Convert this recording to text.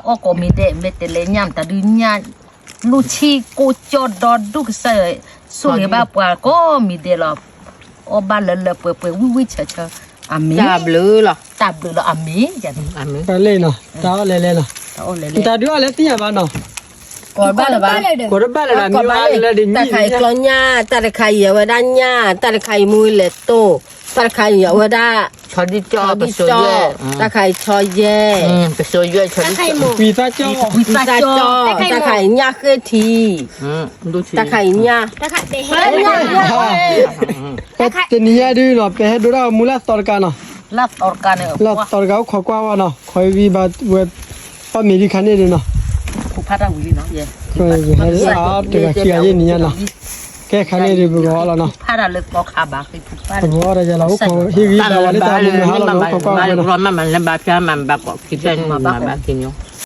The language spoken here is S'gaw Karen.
အီၣ်ကိးမံၤဒဲး မ့ၢ်တဲလဲၣ်ညၣ်မတၤဒုးညၣ် လူၢ်ဆံၣ်ကိၣ်ကၠီၣ်ဒီဒူၣ်ကစၢ် ဆိၣ်ဂ့ၤဘၣ်ပှၤကိးမံၤဒဲးလီၤ. အီၣ်ဘၣ်လၢလၢပှဲၤပှဲၤဝံၣ်ဝံၣ်ဆၢဆၢ အမ့ၢ် တၢ်ဘျုးလီၤ အမ့ၢ်ယၤန့ၣ် တၢ်အီၣ်လဲၤလဲၤလီၤ တၢ်အီၣ်လဲၤလဲၤလီၤ တၢ်အီၣ်လဲၤလဲၤ တၢ်ဒုးအီၣ်လဲၤသ့ၣ်ညါဘၣ်နီၤ ကိးဘၣ်လၢၤဘၣ် ကိးဘၣ်လၢၤဘၣ် တၢ်တခါအံၤကျီညၣ် တၢ်တခါအံၤအဝဲဒၣ်ညၣ် တၢ်တခါအံၤမူဝဲလဲၤတိၢ် တၢ်တခါအံၤအဝဲဒၣ် ဆီဒံၣ်ကၠီၣ် ပစိယဲၢ် တၢ်တခါအံၤဆီယဲၢ် ပစိယဲၢ် ဆီဒံၣ်ကၠီၣ် ကွံာ်သၣ်ကၠီၣ် ကွံာ်သၣ်ကၠီၣ် တၢ်တခါအံၤညၣ်ဃ့ၢ်ထံ တၢ်တခါအံၤညၣ် တနံၤညါဒုးနီၤ ပဟဲဒိတၢ်ဂီၤမူလၢသီတကးနီၤ လၢသီတကးအိၣ်ခိးကွၢ်ဝဲနီၤ ခီအံၤဝံၤဘၣ်ဝဲ ပၢ်မ့ၢ်ဒံးခါန့ၣ်ဒုးနီၤ ဟဲတဂၤခံဂၤယဲၢ်နံၤညါနီၤ ကဲခါန့ၣ်ဒုးပဂီၤလီၤနီၤ ပဂီၤတယၤလီၤ အိၣ်ခိးဟ့ၣ်ဂံၢ်ဘၣ်ဝဲလၢတၢ်မုာ်မုာ်ဟါလီၤနီၤ အိၣ်ခိးကွၢ်ဝဲနီၤ မၤဘၣ်က့ၤ